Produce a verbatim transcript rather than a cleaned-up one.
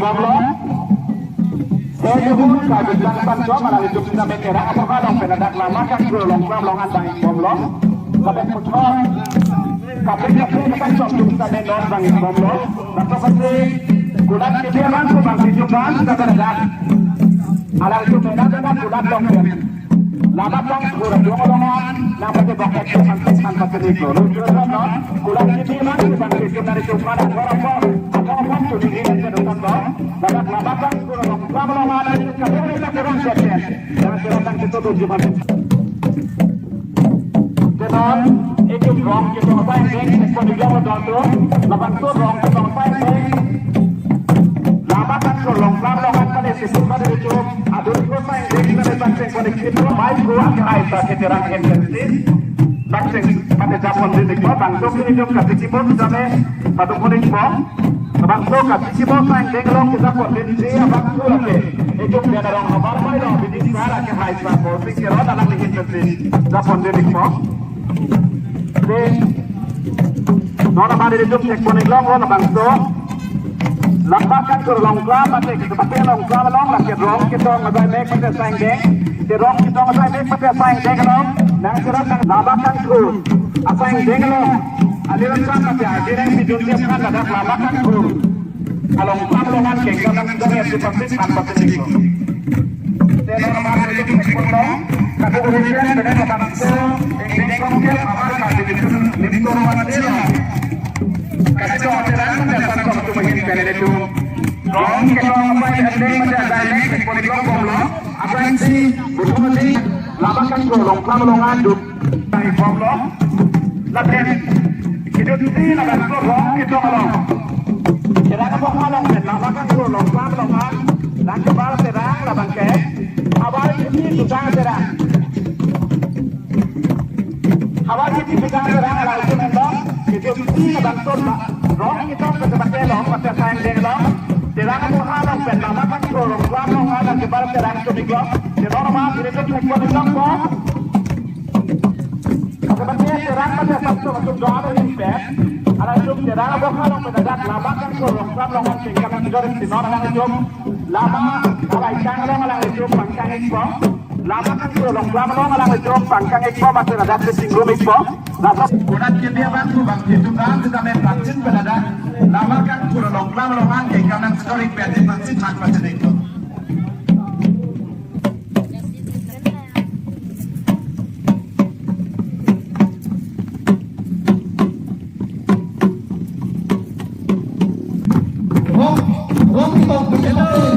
bomlo. Sejahun Karbi Anglong Pangchom alanglitum sitame Terang Aboha along pen ladak Lama Kangthur Longklam along an vang bomlo. Lapen puthot kaprek kaprek Pangchom atum sitame non vang bomlo. Laso apotsi kulat kedamtang ko bang sijum bang sitame ladak alanglitum pen ladak kulat along pen Lama Kangthur Longklam along an nangpatebok ek san pis an pateniklo. Lalu kulat kedamtang ko bang sijum nari tuman athor apor athor apor tu diri dan kedamtang ladak Lama Kangthur Longklam along an nangpatebok ek san pis an. Jangan serang tang situ tujuh macam. Tenon, itum rong ketong asaingdeng chek pon-iklo dong tu, labangso rong ketong asaingdeng Lama Kangthur Longklam along an pale sisip pale itum adun ko asaingdeng pale bang chek pon-ik itum mai ko akhai sa ke Terang M L C bang chek pale japon-iklo, bangso ke itum kachiki bo sitame padun pon-ikpo. Labangso kachiki bo asaingdeng along kejapon-ikji abang tu lake itum dia darong habar mai lo bidi sar akhai sa ko sing kero dalam lihin pensi japon-ikpo. Dei, non abang itum chek pon-iklo labangso Lama Kangthur Longklam mate kepate Longklam along lake rong ketong ajai mek mate asaingdeng. Te rong ketong ajai mek mate asaingdeng along nangserang nang Lama Kangthur asaingdeng along aliran sang mate ajireng pidun dia kan ladak Lama Kangthur Longklam along an kengkam nang dong ya si pasti an pasti niko. Tenon abang itum chek pon-iklo. Kadu urusan beda bangso ingdeng kongkel amar kadu itum limto roman sila. Kachetong Terang mate asap kong tu mahin pele tu. Rong ketong apa yang deng mate ajai mek pon-iklo bomlo. Apa yang si butuh mati Lama Kangthur Longklam along an duk. Bomlo. Lapen kedamtang labangso rong ketong along Terang Aboha along pen Lama Kangthur Longklam along an nangkebar Terang labang ke. Havar Kithi Sutang Terang. Havar Kithi Sutang Terang alanglitum pen long, kedamtang labangso rong ketong kepate along, pate asaingdeng along Terang Aboha along pen Lama Kangthur Longklam along an nangkebar Terang atum iklo. Tenon abang itum chek pon-iklo ko. Kepate Terang pate asap atum do ave pen alanglitum Terang Aboha along pen ladak Lama Kangthur Longklam along an kengkam nang jor si non alanglitum Lama Alaitang along alanglitum pangkang-ikpo. Lama Kangthur Longklam along alanglitum pangkang-ikpo mate ladak si chingrum-ikpo. Laso kulat kedamtang ko bang itum dan sitame pangcheng pen ladak Lama Kangthur Longklam along an kengkam nang jor-ik pen pangcheng an pangcheng-ikpo. Hom, hom, hom, hom.